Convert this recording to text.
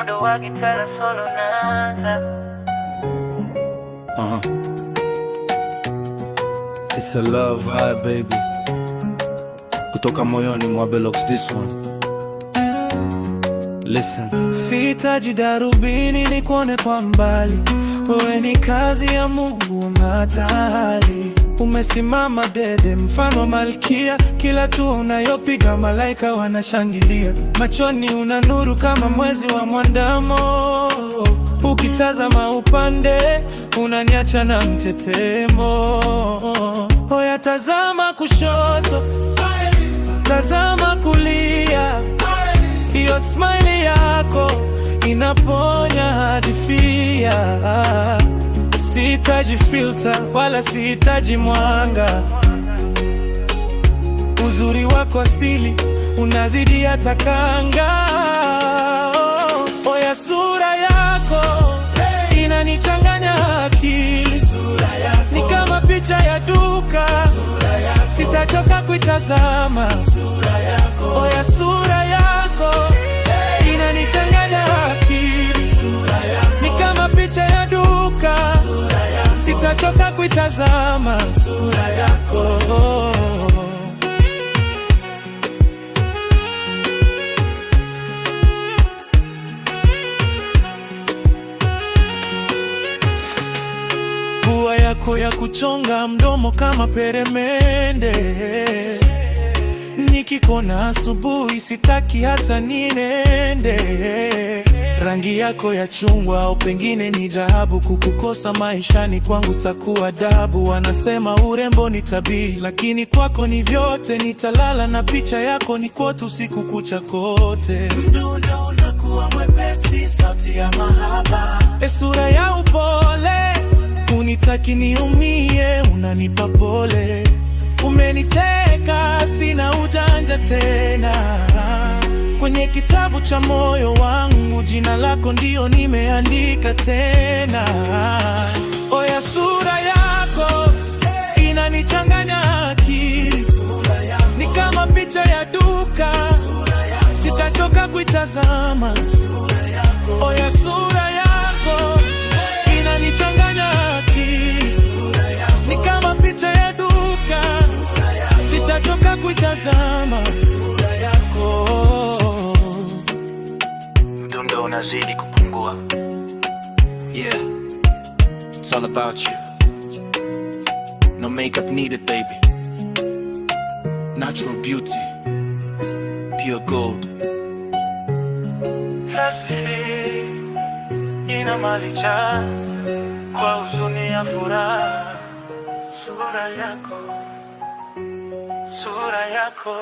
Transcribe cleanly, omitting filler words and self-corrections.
Mdundo wa gitara solo naanza. It's a love high, baby. Kutoka moyoni mwa Belox, this one. Listen. Sihitaji darubini nikuone kwa mbali, wewe ni kazi ya Mungu matali. Umesimama dede, mfano wa malkia, kila hatua unayopiga malaika wanashangilia. Machoni una nuru kama mwezi wa mwandamo, ukitazama upande unaniacha na mtetemo. Oya, tazama kushoto, tazama kulia, hiyo smile yako inaponya hadi fear. Sihitaji filter wala sihitaji mwanga, uzuri wako asili unazidi hata kanga. Oh, oya, sura yako inanichanganya akili, ni kama picha ya duka, sitachoka kuitazama. Oya, sura yako inanichanganya akili, ni kama picha ya duka, sitachoka kuitazama. Sura yako. Oh. Pua yako ya kuchonga, mdomo kama peremende. Nikikuona asubuhi sitaki hata ninende. Rangi yako ya chungwa au pengine ni dhahabu, kukukosa maishani kwangu takuwa adabu. Wanasema urembo ni tabia, lakini kwako ni vyote. Nitalala na picha yako ni kwote usiku kucha kote. Mdundo unakuwa mwepesi, sauti ya mahaba, e sura ya upole, hunitaki niumie, unanipa pole. Umeniteka, sina ujanja tena. Kwenye kitabu cha moyo wangu jina lako ndio nimeandika tena. Oya, sura yako inanichanganya akili, ni kama picha ya duka, sitachoka kuitazama. Oya, sura yako inanichanganya akili, ni kama picha ya duka, sitachoka kuitazama. Sura yako. Mdundo unazidi kupungua. Yeah, it's all about you. No makeup needed, baby. Natural beauty, pure gold. Philosophy inamaliza kwa huzuni ya furaha. Sura yako, sura yako.